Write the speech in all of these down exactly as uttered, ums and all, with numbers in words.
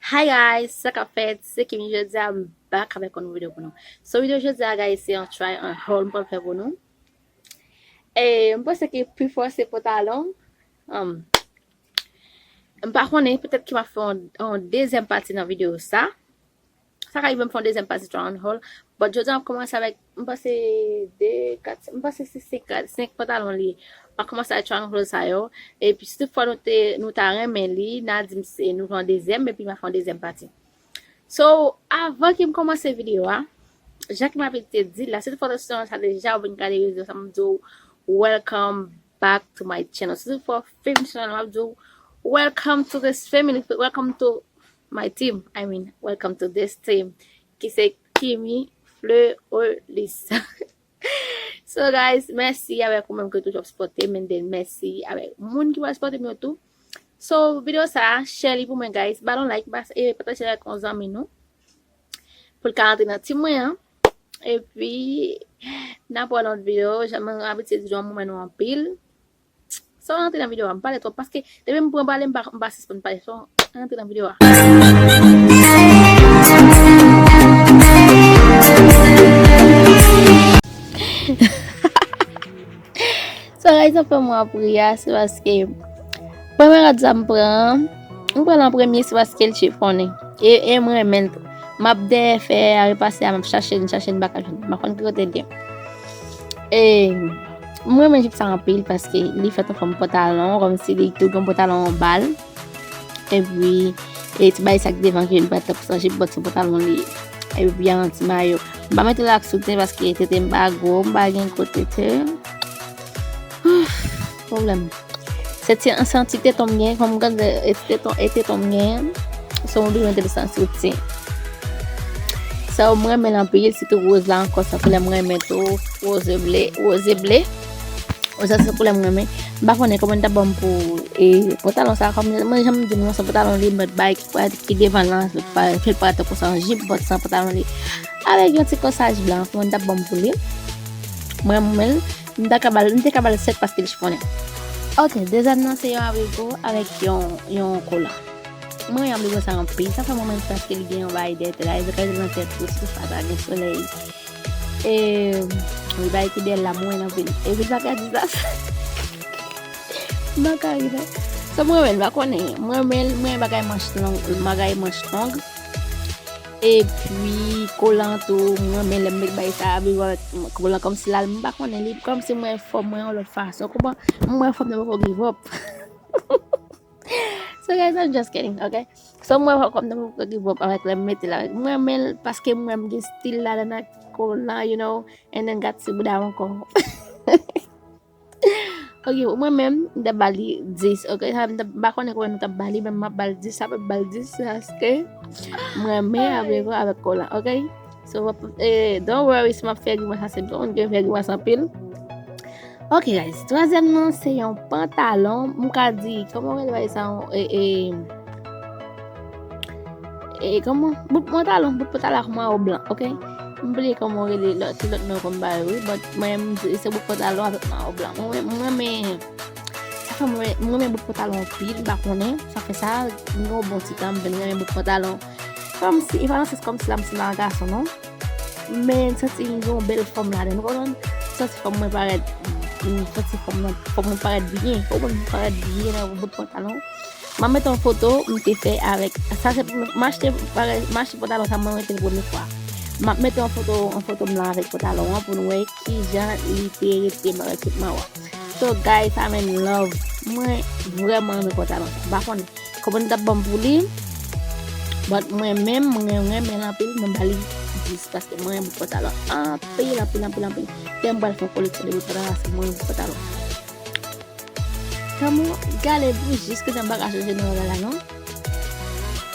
Hi guys, sa k ap fèt? Se Kimi, jodi a m back avèk yon nouvo videyo pou nou. So videyo jodi a guys, se yon try on haul m pral fè pou nou. E m panse ke pi fò se pantalon. Um, m pa konnen, petèt ke m ap fè yon, yon dezyèm pati nan videyo sa. Sa ka rive m fè yon dezyèm pati try on haul. But jodi a m ap kòmanse avèk, m panse de, kat, m panse se senk, senk pantalon li ye. M ap kòmanse avèk try on haul sa yo. Epi si tout fwa nou te, nou ta renmen li, n a di m se, nou fè yon dezyèm, epi m a fè yon dezyèm pati. So, avan ke m kòmanse videyo a, jan ke m abitye di l la, si tout fwa w te sou chanèl sa deja, ou vin gade videyo sa, m ap di w, welcome back to my channel. Si tout fwa w fin chanèl, m ap di w, welcome to this family, welcome to my team, I mean, welcome to this team, ki se Kimi Fleurlis. So guys, mèsi avèk ou menm ki toujou ap sipòte m, and then mèsi avèk moun ki pral sipòte m yo tou. So videyo sa, share li pou mwen guys, ba l yon like, ba, e pataje l avèk yon zanmi nou pou l ka antre nan team mwen an. Epi n ap wè lòt videyo, jan mwen abitye di nou, m renmen nou anpil. So ann antre nan videyo a, m pale twòp paske depi m pran pale m pa, m pa sispann pale. So ann antre nan videyo a. So guys, sa fè mwen ap ri a, se paske premye rad sa m pran, m pran l an premye, se paske l chifonnen. E, e m renmen l tou. M ap dèyè fè a repase a, m ap chache l, m chache l, m pa ka jwenn. M pa konn ki kote l ye. E m renmen jip sa anpil paske li fèt an fòm pantalon, kòmsi li tou gen pantalon anba l. Epi, e ti bagay sa ki devan ki vin parèt tankou se yon jip, but se yon pantalon li ye. Epi, an ti mayo. M pa mete l ak soutyen paske tete m pa gwo, m pa gen gwo tete. Pwoblèm. Se ti, se yon ti teton m gen, kòm gade, e teton, e teton m gen. So, mwen bezwen te san soutyen. So, mwen renmen l anpil, sitou woz la ankò, se yon koulè mwen renmen tou, woz e ble, woz e ble. Woz la se koulè mwen renmen. M pa konnen kòman n t ap ban m pou, e, pantalon sa, kòm mwen janm di nou, se yon pantalon li, but bagay ki, ki devan lan, se pa, se pa tankou se yon jip, but se yon pantalon li. Avèk yon ti kòsaj blan, kòman n t ap ban m pou li. Mwen, mwen, m ta ka ba l, m te ka ba l sèt paske l chifonnen. Ok, dezyèm nan se yon abrigo avèk yon, yon kola. Mwen renmen abrigo sa anpil. Sa fè mwen menm paske li gen yon bagay dèyè tèt la. E se ka nan tèt tou, si pa ta gen solèy. E, wi, bagay ki dèyè l la, mwen anpil. E wi, bagay di sa. M pa ka ri non. So, mwen renmen l, m pa konnen. Mwen renmen l, mwen renmen bagay manch long, bagay manch long. Epi, kolan tou, mwen renmen lè m met bagay sa, abrigo avèk kolan kòmsi la, m pa konnen li, kòmsi mwen fòm mwen yon lòt fason. Konprann? Mwen fòm nan poko give up. So guys, I'm just kidding, ok? So mwen fòm nan poko give up avèk lè m mete l avèk. Mwen renmen l paske mwen m gen stil ladan ak kolan, you know, and then gad ti bouda ankò. Ok, mwen menm, m t ap ba li dis, ok? Sa, m t ap, m pa konnen konbyen nou t ap ba li, men m ap ba l dis, sa p ap ba l dis, paske mwen renmen abrigo avèk kolan, ok? So, eh, don't worry, si m ap fè grimas ase, m konn gen fè grimas anpil. Ok, guys, twazyèm nan, se yon pantalon, m ka di, kòman w rele bagay sa, yon, eh, eh, E kòman? Bout pantalon, bout pantalon ak mayo blan, ok? M bliye kòman w rele lòt, ki lòt non yo konn ba yo, wi, but mwen, m di se bout pantalon avèk mayo blan. Mwen, mwen, mwen, sa fè mwen, mwen renmen bout pantalon anpil, m pa konnen, sa fè sa, m gen yon bon ti tan, m vin renmen bout pantalon. Kòmsi, e pa nan sans kòmsi la, m sanble ak gason, non. Men, m santi m gen yon bèl fòm ladan, nou konprann? M santi fòm mwen parèt, m santi fòm mwen, fòm mwen parèt byen, fòm mwen parèt byen nan bout pantalon. M ap mete yon foto m te fè avèk, sa se pou m achte, m achte pantalon sa, mwen mete l premye fwa. M ap mete yon foto, yon foto m lan avèk pantalon an pou nou wè kijan li te rete m avèk tout mayo a. So guys, I'm in love. Mwen vrèman renmen pantalon sa. M pa konnen kòman n t ap ban m pou li, but mwen menm, mwen renmen l anpil, mwen ba li dis paske mwen renmen pantalon anpil, anpil, anpil, anpil. Lè m pral fè yon koleksyon de bout pantalon, se mwen renmen pantalon. Kòman gade pou jis ke nan bagaj an jeneral la non.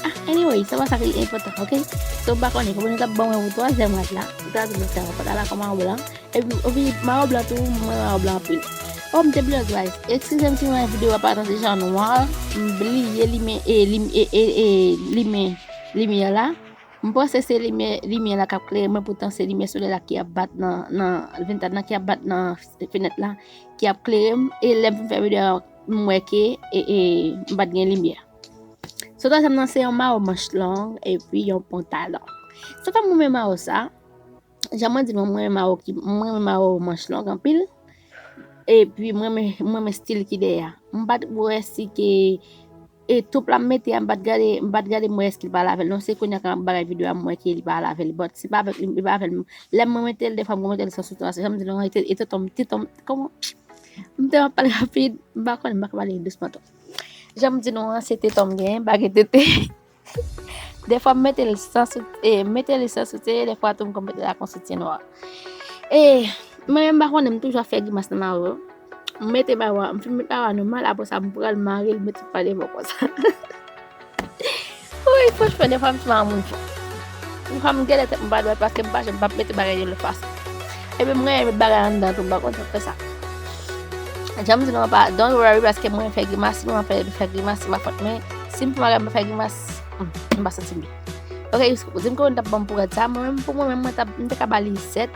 Ah, anyway, sa pa sa ki enpòtan, ok? So, m pa konnen, kòman nou t ap ban mwen pou twazyèm rad la. Ou ta di mwen sa, pantalon kòman blan. Epi, epi, mayo blan tou, mwen renmen mayo blan anpil. Oh, m te bliye, guys. Eskize m si mwen videyo a pa tande jan nwa. M bliye limen, e, lim, e, e, e, limen, limyè la. M panse se limyè, limyè la k ap klere mwen, poutan se limyè solèy la ki ap bat nan, nan, ventad lan ki ap bat nan fenèt la, ki ap klere m. E lè m fin fè videyo a, m wè ke, e, e, m pa t gen limyè. Twatwazyèm nan se yon mawo manch long epi yon pantalon. Sa fè m renmen mawo sa. Jan mwen di nou, mwen renmen mawo ki, mwen renmen mawo manch long anpil. Epi mwen renmen, mwen renmen stil ki dèyè a. M pa t wè si ke e top la m mete a, m pa t gade, m pa t gade m wè èske li pa lave l non. Se kounye a kan m ap bagay videyo a m wè ke li pa lave l. But se pa avèk li, li pa lave l. Lè mwen mete l, defwa m mete l san soutyen. Jan m di nou, e te, e te tonm, te tonm, kòman? M te ap pale rapid, m pa konnen, m pa ka pale dousman tou. Jan m di nou an, se teton m gen, pa gen tete. Defwa m mete l san sout-, e, mete li san soutyen, defwa tou m konn mete l ak yon soutyen nwa. E, mwen menm m pa konnen, m toujou ap fè grimas nan mawo yo. M mete mawo a, m fin met mawo a nòmal, apre sa m pran l mare l, mete l pa devan konsa. Wi, franchman, defwa m ti mawo moun fou. Defwa m gade tèt m pa dwat paske m pa janm p ap mete bagay yon lòt fason. Epi mwen renmen met bagay anndan tou, m pa konn sa k fè sa. Jan m di nou an pa, don't worry, paske mwen fè grimas, si mwen fè, fè grimas, se pa fòt mwen. Si m fè bagay, m pa fè grimas, hmm, m pa santi m byen. Ok, di m ke w t ap ban m pou rad sa, mwen menm, pou mwen menm, mwen t ap, m te ka ba li sèt.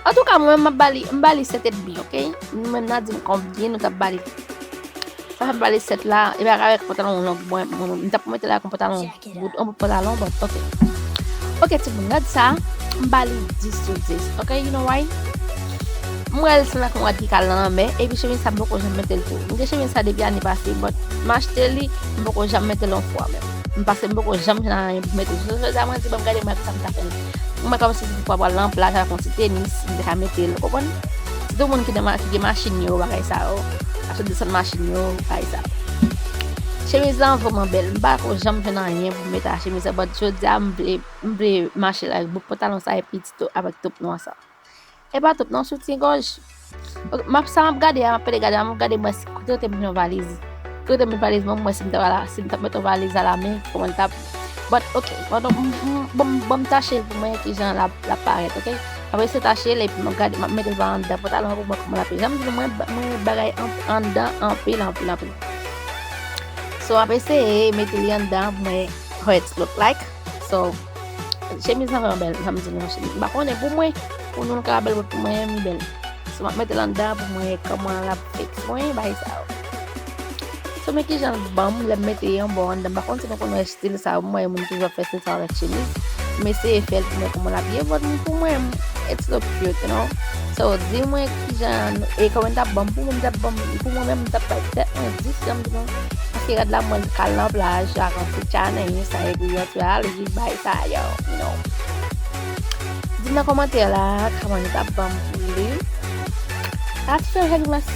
Antouka, mwen menm, m ap ba li, m ba li sèt edmi, ok? Nou menm, n a di m konbyen nou t ap ba li. Sa fè m ba li sèt la, e pa avèk pantalon long, mwen, mwen, mwen, m t ap mete l ak yon pantalon bout, yon bout pantalon, but, ok. Ok, timoun, rad sa, m ba li dis sou dis, ok? You know why? M wè l sanble ak yon rad ki ka al nan lanmè, epi chemiz sa m poko janm mete l tou. M gen chemiz sa depi ane pase, but m achte li, m poko janm mete l yon fwa menm. M pase m poko janm jwenn anyen pou mete l. Jodi a mwen di, bon, gade mwen kisa m ta fè. Mwen kòmsi si fwa pral nan plaj avèk yon ti tenis, m te ka mete l, ou konprann? Sitou moun ki nan ma-, ki gen machin yo, bagay sa yo, ap sot desann machin yo, bagay sa yo. Chemiz la vrèman bèl. M pako janm jwenn anyen pou m mete a chemiz la, but jodi a m vle, m vle mache avèk bout pantalon sa epi ti to-, avèk top nwa sa. E pa top non, soutyen gòj. Ok, m ap, sa m ap gade a, m ap pede gade a, m ap gade mwen si kote kote m jwenn yon valiz. Kote m jwenn valiz mwen, mwen si m ta pral, si m ta mete yon valiz a la men, kòman l t ap. But, ok, bon, m, m, bon, m, bon, m tache l pou mwen kijan l ap, l ap parèt, ok? Apre se tache l, epi m ap gade, m ap mete l pa anndan pantalon an pou mwen kòman l ap ye. Jan m di nou, mwen, mwen bagay an, anndan anpil, anpil, anpil. So, m ap eseye mete li anndan pou mwen how it look like. So, chemiz lan vrèman bèl, sa m di nou, chemiz. M pa konnen pou mwen, pou nou l ka bèl, but pou mwen, li bèl. So, m ap mete l anndan pou mwen, kòman l ap fix mwen, bagay sa yo. So, men kijan l ban m, lè m mete yon bò anndan. M pa konn si nou konn wè stil sa yo, mwen, moun toujou ap fè stil sa yo avèk chemiz. M eseye fè l pou mwen, kòman l ap ye, but pou mwen, it's look cute, you know. So, di mwen kijan, e kòman l t ap ban m, pou mwen, m t ap ban m, pou mwen menm, m t ap bay tèt mwen dis, jan m di nou. Paske rad la, mwen, l ka al nan plaj, ak yon ti tchanèy, sa, epi yon twal, bagay sa yo, you know. Di m nan kòmantè la, kòman nou t ap ban m pou li. A ti fè fè grimas.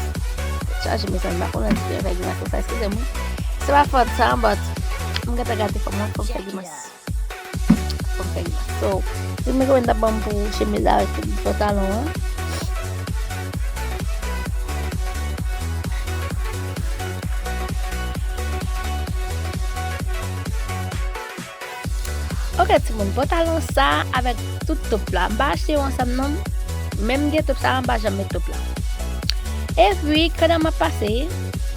Chaje mezanmi, m pa konnen ti fè fè grimas konsa, eskize m wi. Se pa fòt sa, but m gentan gate fò m, fò m fè grimas. Fò m fè grimas. So, di m kòman nou t ap ban m pou chemiz la avèk pantalon an. Ok, timoun, pantalon sa avèk tout top la. M pa achte yo ansanm non. Menm gen top sa, m pa janm met top la. Epi, pandan m ap pase,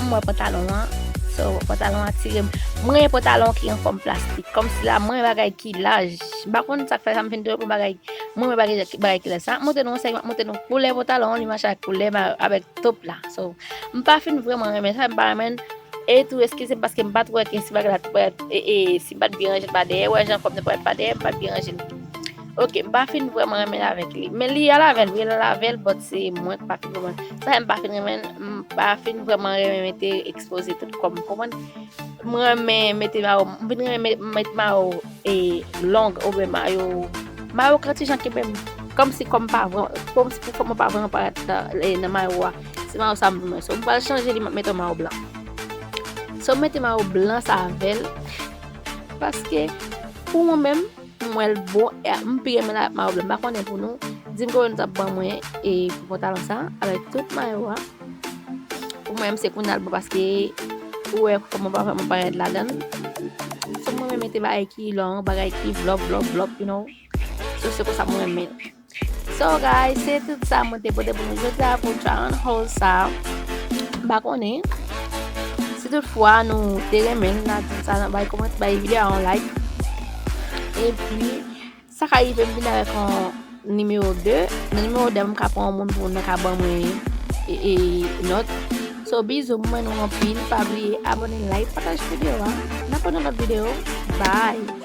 m wè pantalon an. So, pantalon an atire m. Mwen renmen pantalon ki an fòm plastik. Kòmsi la, mwen renmen bagay ki laj. M pa konn sa k fè sa, m fin tonbe pou bagay. Mwen renmen bagay, bagay ki laj. Sa, m ap montre nou, sa, m ap montre nou koulè pantalon an, li mache ak koulè, ma-, avèk top la. So, m pa fin vrèman renmen sa, m pa renmen l. E tou, eskize m paske m pa t wè ke si bagay la t parèt, e, e, si m pa t byen ranje l pa dèyè, wè jan kòm nan parèt pa dèyè, m pa t byen ranje l. Ok, m pa fin vrèman renmen avèk li. Men li al avè l, wi, l al avè l, but se mwen k pa fin vrèman. Sa fè m pa fin renmen, m pa fin vrèman renmen mete ekspoze tout kò m, konprann? Mwen renmen mete mayo, m vin renmen met, met mayo e long oubyen mayo, mayo kantijan kenbe m. Kòmsi kò m pa vrèman, kòmsi pou kò m pa vrèman parèt nan, e, nan mayo a. Se mayo sa m renmen. So, m pral chanje li, m ap mete yon mayo blan. So, m mete mayo blan sa avè l. Paske, pou mwen menm, m wè l bon, e m pi renmen l avèk mayo blan. M pa konnen pou nou. Di m kòman nou t ap ban mwen, e, pou pantalon sa, avèk tout mayo a. Pou mwen, se kounye a l bon paske ou wè kòman pa vrèman parèt ladan l. So, mwen renmen mete bagay ki long, bagay ki vlòp, vlòp, vlòp, you know. So, se konsa mwen renmen l. So, guys, se tout sa mwen te pote pou nou jodi a pou try on haul sa. M pa konnen. Si toutfwa nou te renmen l, n a di sa nan bay kòmantè, bay videyo a yon like. Epi, sa ka rive m vin avèk yon nimewo de. Nan nimewo de a, m ka pran yon moun pou nou ka ban mwen, e, e, nòt. So, bizou, m renmen nou anpil. Pa bliye abòne, like, pataje videyo a. N a pou yon lòt videyo. Bye!